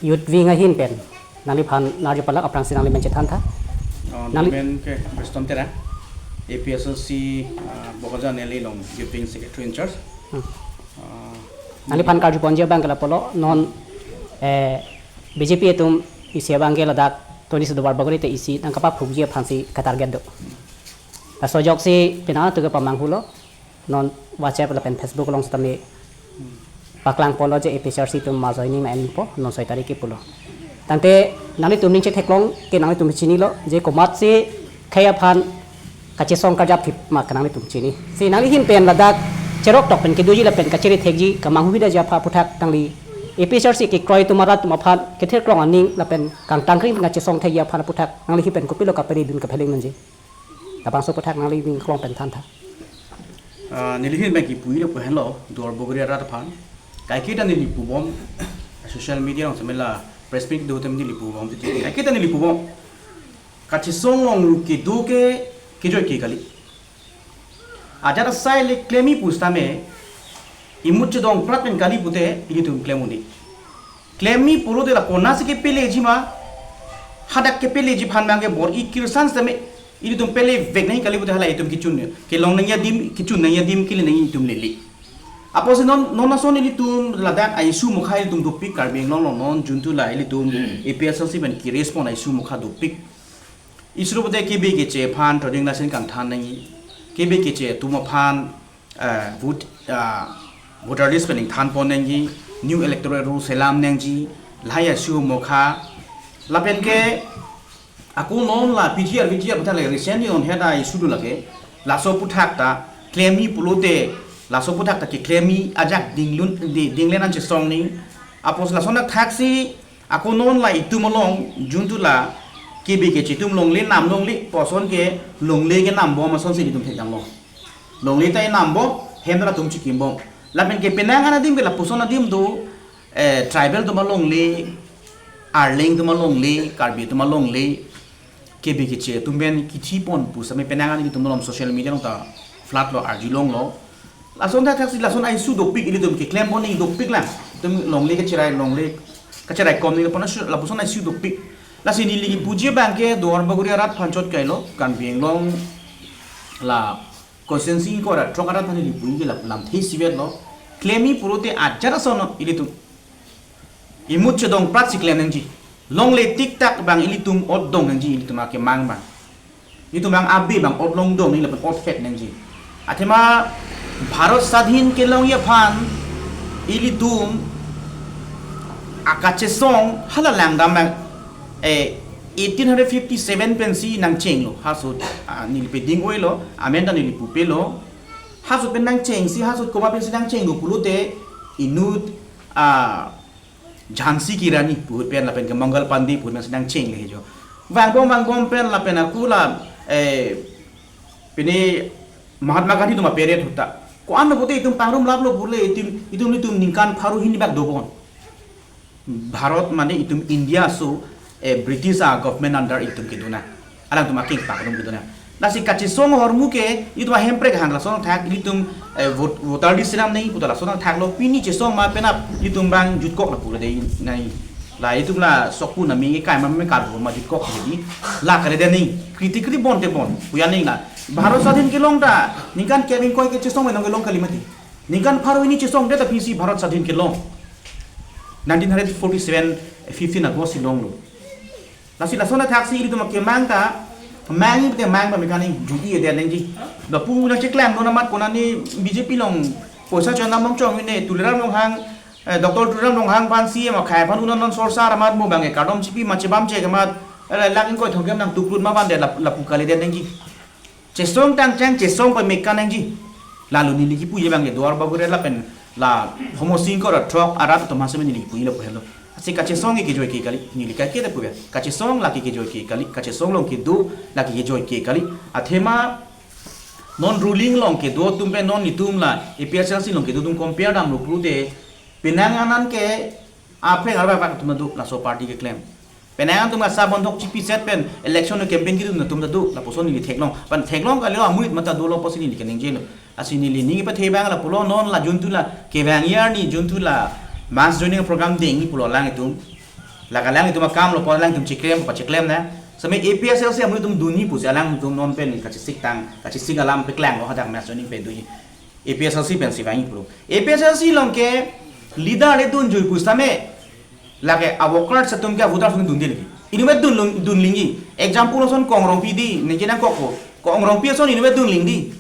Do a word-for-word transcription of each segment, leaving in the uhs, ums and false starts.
Youth Wing ahin pen nangliphan nerju palak, aphrangsi nangli men chethantha. Oh, nangli- Neli men ke Preston Terang, A P H L C, ah, Bokajan L A along Youth Wing Secretary in charge. Hmm. Ah, Nangliphan karjuponji abang ke lapulo, non, eh, B J P atum isi abang ke ladak twenty-six Duarbagori te isi nangkapaphukji aphansi katarget do. Laso ajoksi penang atum ke pamanghulo, non WhatsApp lapen Facebook along sitame paklangponlo je A P H L C atum mass joining nang-enpo, non soi tarik ke pulo. Tangte nanglitum ning chetheklong ke nanglitum chinilo, je komatsi khei aphan kachesong karjap thip ma ke nanglitum chini. Si nangli ahin pen ladak cherok tok pen kedoji lapen kachere thekji, kamanghu bida ji aphan aputhak nangli A P H L C kekroi atum arat atum aphan ketheklong aning lapen kangtangkring kachesong thekji aphan aputhak nangli ahin pen kopilo kaparidun kaphelang nangji? Labangso aputhak nangli ning klong pen thantha. Ah, neli ahin pen kipu-i lapu henlo, Duarbagori arat aphan. Kaike ta neli pubom, social media along sitame la press meet do tem neli pubom titi. Kaike ta neli pubom. Kachesong longri kedo ke kejoi ke kali. Ajat asai le klem-i pu sitame, imut chedong prat pen kali pute ilitum klem un-e. Klem-i pulote la konatsi kepeleji ma, hadak kepeleji aphan abang ke bor-i kirsan sitame, ilitum pelevek nangji kali pute hala itum kechun, kelong nangji adim, kechun nangji adim, kele nangji itum lele. Apotsi non, non ason ilitum ladak a-issue mokha ilitum dopik Karbi Anglong along non juntu la ilitum A P H L C pen ki-raise pon a-issue mokha dopik. Issue pute K B K J aphan trading license kangthan nangji. K B K J atum aphan, eh, vote, ah, voter list pen ingthan pon nangji, new electoral rules selam nangji, lahai a-issue mokha. Lapen ke ako non la P G R, V G R aputhak le recently non heda issue do lake. Laso aputhak ta klem-i pulote, laso aputhak ta keklem-i ajak dinglun, di, dinglen an chesong ni. Apotsi lason athaksi ako non la itum along juntu la K B K J atum longle nam longle pu ason ke longle kenambom asonsi itum thekdamlo. Longle ta inambom, hem ra atum chikimbom. Lapen ke penang an adim ke lapuson adim do, eh, tribal atum alongle, Arleng atum alongle, Karbi atum alongle, K B K J atum pen kithi pon pu sitame penang an ilitum along social media along ta flood lo, arjulonglo. Lason athaksi lason a-issue dopik ilitum keklem pon nangji dopik lang. Itum longle kacherai longle, kacherai kom nangji lapuson a-issue dopik. Lasi neli kipuji abang ke Duarbagori arat aphan chot kailo, Karbi Anglong la constituency ingkoi ra throk arat aphan neli pu-i ke la lamthe isivet lo. Klem-i pulote ajat ason ilitum imut chedong prat si klem nangji. Longle tik tak abang ilitum ot dong nangji, ilitum akemang abang. Ilitum abang abe abang ot long dong nangji lapen ot phet nangji. Athema Bharat Sadhin kelongji aphan ilitum akachesong hala langdam abang, eh, eighteen hundred fifty-seven pensi nangchenglo. Haso, ah, neli peding oilo, amen ta neli pupelo. Haso pen nangchengsi, haso komat pensi nangchenglo pulote inut, ah, Jhansi ki Rani pu ahut pen lapen ke Mangal Pandey pu ahut pensi nangchengle jo. Vangbom vangbom pen lapen ako la, eh, pini Mahatma Gandhi atum aperet ahut ta. Ko-an lo pute itum pangrum laplo pule itum, itum itum ningkan pharo hini bak dobom. Bharat mane itum India aso, eh, British a-government under itum kedo nang. Alangtum akeng pak atum kedo nang. Lasi kachesong ahormu ke itum ahemprek hang lason athak ilitum, eh, vote, voter list selam nangji pu ta lason athak lo, pini chesong ma penap itum abang jutkok lapu le dei nai. La itum la sokpu nami ke kai ma me karbo ma jutkok le di. La kare de nangji. Kriti kriti bon te bon. Puya nangji la. Bharat Sadhin kelong ta ningkan kep ingkoi ke chesong me nong kelong kali mati. Ningkan pharo hini chesongdet aphi si Bharat Sadhin kelong. Nineteen hundred forty-seven, fifteen August si longlo. Lasi lason athaksi ilitum akemang ta, mang ite mang ba mekaning ju-i ede nangji. Lapu nangcheklang dun amat konani B J P along poisa chonam long chong ine Tuliram Ronghang, eh, Doctor Tuliram Ronghang aphan C M akhai aphan unan non sorsar amat mo abang ke kardom chipi ma chebam che amat, eh, lak ingkoi thomkep nangtukrut ma abang de lap-, lapu kali de nangji. Chesong tangchang chesong pameka nangji. Lalu neli kipuji abang ke Duarbagori lapen la Homosing ingkoi ra throk arat atum hasi neli kipuji lapu helo. Lasi kachesong ke kejoi ke kali, neli kaike ta puya. Kachesong lake kejoi ke kali, kachesong along kedo lake kejoi ke kali. Athema non ruling along kedo atum pen non itum la A P H L C along kedo atum compare damlo pulote penang an an ke aphreng arvak vak atum ta do laso party keklem. Penang atum asabon thok chipi set pen election campaign kedun atum ta do, lapuson neli theklong. Pen theklong kali amurit mata dolo pusi neli keningjelo. Lasi neli ning ipathe abang lapulo non la juntu la kevang arni juntu la mass joining program dengji pulo alanglitum. Lake alangtum akam lo, pu alangtum chiklem, pachiklem na. Sitame A P H L C amonit atum dunji pusi alangtum non pen kachesik tang, kachesik alam paklanglo hadak mes joining pen dunji. A P H L C pensi vangji pulo. A P H L C along ke leader le dunjui pusitame lake a workers atum ke, a voters atum dunde lagi. Inutvet dun lung, dun lingji. Example ason Kong Rongpi di, neke nangkokpo. Kong Rongpi ason inutvet dun ling di.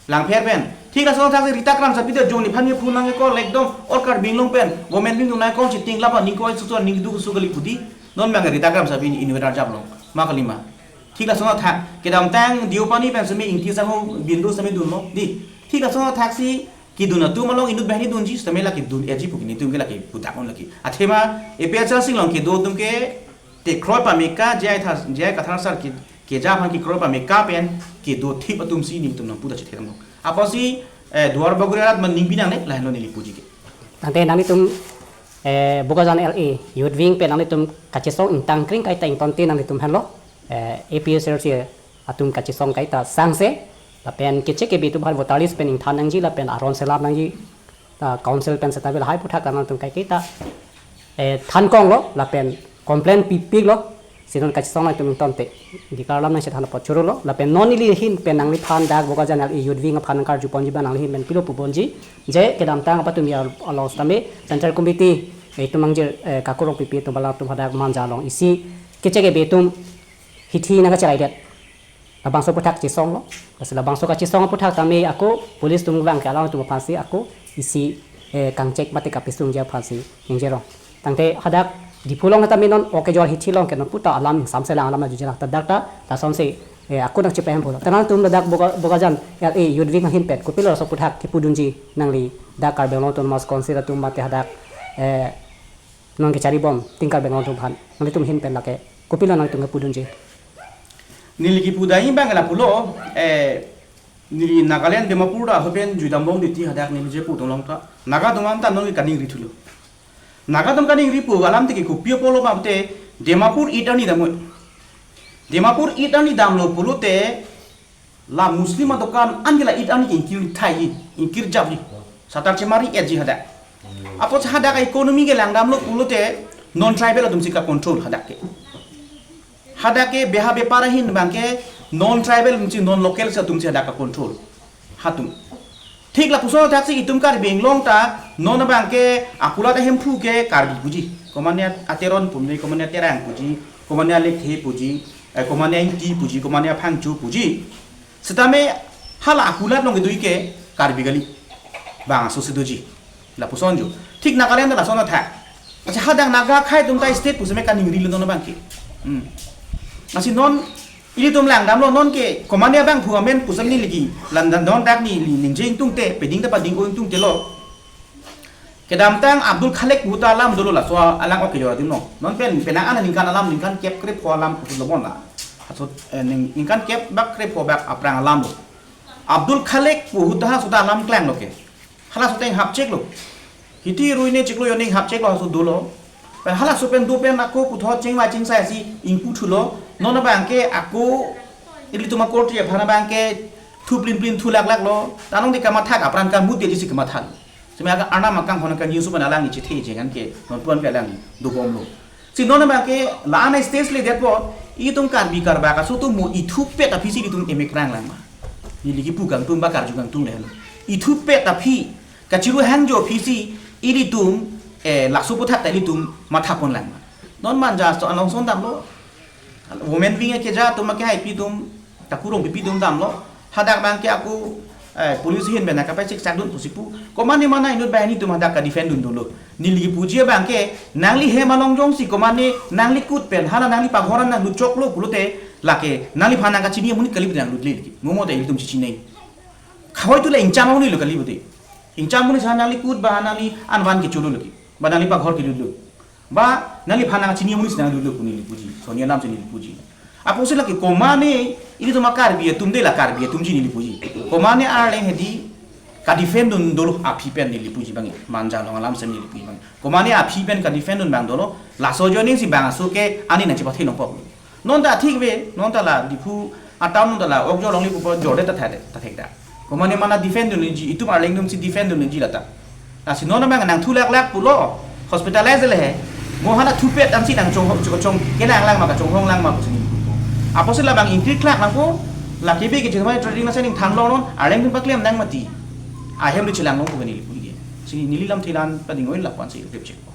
Langpher pen. Thik lason athak si Rita Kramsapi ta jong nephan nephu nangkok, ekdom all Karbi Anglong pen. Government pen nangkok si ting lapa ningkoi susu ningduk susu kali pu di. Non abang Rita Kramsapi inutvet arjaplo. Ma kalima. Thik lason athak. Kedamtang Deopani pen sitame Ingti Sangho bindu sitame dunlo. Di. Thik lason athak si kedun atum along inut banghini dunji sitame lake dun-eji pu ke nelitum ke lake pudak un lake. Athema A P H L C along kedo atum ke te kroi pameka J I Thar, J I Kathar sir ke, keja aphan ke kroi pameka pen kedo thip atum si nelitum nangpu ta chethe damlo. Apotsi, eh, Duar Bagori arat man ning pinang ne, lahenlo neli puji ke. Tangte nanglitum, eh, Bokajan L A Youth Wing pen nanglitum kachesong ingtang kring kaita ingtonte nanglitum henlo, eh, A P H L C atum kachesong kaita sangse, lapen kechek kebe atum aphan voter list pen ingthan nangji, lapen aron selam nangji, ta council pen seta bil hai aputhak ta nangtum kai kita, eh, than konglo, lapen complain pipiklo, si non kachesong nangtum ingtonte. Dikar alam nangchethan apot chorolo, lapen non neli ahin pen nangliphan dak Bokajan L A Youth Wing aphan nangkarju ponji abang nangli ahin pen pilo pu ponji, je kedamtang apatum ya alo sitame Central Committee, eh, itum angjir, eh, kakurong pipi atum bala atum hadak Manja along isi kechek kebe atum hithi nangkachelaidet. Labangso aputhak chesonglo. Lasi labangso kachesong aputhak tame ako police atum vang ke alangtum aphansi ako isi, eh, kangchek mate kapisungji aphansi ningjerong. Tangte hadak Diphu along tame non ok kejor hithi along ke non puta alam ingsamse lang alam ajujelang ta dak ta lasonsi, eh, ako nangchepahemphulo. Ta nangtum dak Boka-, Bokajan L A Youth Wing ahin pen kopilo laso aputhak kepudunji nangli dak Karbi Anglong Autonomous Council atum mate hadak, eh, non kecharibom ting Karbi Anglong atum aphan. Nanglitum ahin pen lake kopilo nangtum kepudunji? Neli kepudunji abang lapulo, eh, neli Nagaland Dimapur ta hopen jui dambom titi hadak neli je pu tong long ta. Naga atum anta non kaningri thulo. Naga atum kaningri pu alam te ke kopi apotlo mate Dimapur Eid arni damlo. Dimapur Eid arni damlo pulote la Muslim adokan an ke la Eid arni ke ingkir thai, ingkir japji. Satar chemari-etji hadak. Apot hadak economy ke langdamlo pulote non tribal atumsi kacontrol hadak ke. Hadak ke beha bepar ahin abang ke non tribal atumsi, non local atumsi hadak kacontrol. Hatum. Thik lapuson athak si itum Karbi Anglong ta non abang ke akulat ahemphu ke Karbi puji. Komane Ateron puji, komane Terang puji, komane Lekthe puji, eh, komane Ingti puji, komane Phangcho puji. Sitame hala akulat along kedui ke Karbi kali. Bangso si doji. Lapuson jo. Thik Nagaland ta lason athak. Accha, hadak Naga akhei atum ta state pusitame kaningrilo non abang ke. Hmm. Lasi non ilitum langdamlo non ke komane abangphu amen pusitame neli lake. Lasi non dak neli ningje ingtungte, peding ta pading-o ingtungtelo. Kedamtang Abdul Khalik pu ta alam dolo laso alang ok kejor adim no. Non pen penang an ningkan alam ningkan kep krepho alam pusi lo bon la. Laso, eh, ning-, ningkan kep bak krepho bak aphrang alam lo. Abdul Khalik pu ta halaso ta alam klanglo ke. Halaso ta inghap cheklo. Hithi ruine chiklo jone inghap cheklo halaso dolo. Pen halaso pen do pen ako puthot chingvai chingsai si ingpu thulo. Non abang ke ako ilitum akorte aphan abang ke thu plin plin thu laklaklo. Ta nong di kamathak apran kamut dia jisi kamathak. Sitame aga arnam akanghon akangjinso pen alang ichethe je kan ke non pu-an ke alang dobomlo. Si non abang ke la-an stage le det apot itum Karbi Karbak aso atum mo ithupet aphi si ilitum emekrang lang ma. Neli kipu kangtung ba karju kangtung le. Ithupet aphi kachiru hangjo aphi si ilitum, eh, laso aputhak ta ilitum mathapon lang ma. Non Manja aso along son damlo. Women wing akeja atum akehaipi atum, kakurong pipi atum damlo. Hadak abang ke ako, eh, police ahin pen nangkapachek chakdun pusi pu. Komane mana inut banghini atum hadak kadefend dun dolo. Neli kipuji abang ke, nangli hem along jongsi komane nangli kut pen, hala nangli paghor an nanglut choklo pulote, lake, nangliphan nangkachini amonit kali pute nanglutle lake. Mo mo te ilitum chichinei. Khawai tu la ingcham amonit lo kali pute. Ingcham amonit sa nangli kut ba nangli anvan kecholo lake. Ba nangli paghor kelutlo. Ba nangliphan nangchini amonit si nanglutlo pu neli puji. Soni alam si neli puji. Apotsi lake komane ilitum a-Karbi atum de la Karbi atumji neli puji. Komane Arleng hedi kadefend dun dolo aphi pen neli puji abang. Manja along alam si neli puji abang. Komane aphi pen kadefend dun abang dolo. Laso ajoining si bangso ke ani nangchepathe longpo. Non ta thik ave, non ta la Diphu atam non ta la ok jor longle pupo jorde ta thade, ta thekda. Komane mana defend dunji, itum Arleng atum si defend dunji lata. Lasi non abang nangthu laklak pulo, hospitalize le he. Mo hala thupet ansi nangchong chong kelang lang ma kachonghong lang ma pusi neli pu. Apotsi labang ingkirklak nangpo, la kebe kejirmai trading nasi ning thanlong non, areng pin paklem nang mati. Ahem le chelang long pu ke neli pu ke. Si neli lamthe la-an pading oi lapu-ansi klip chek.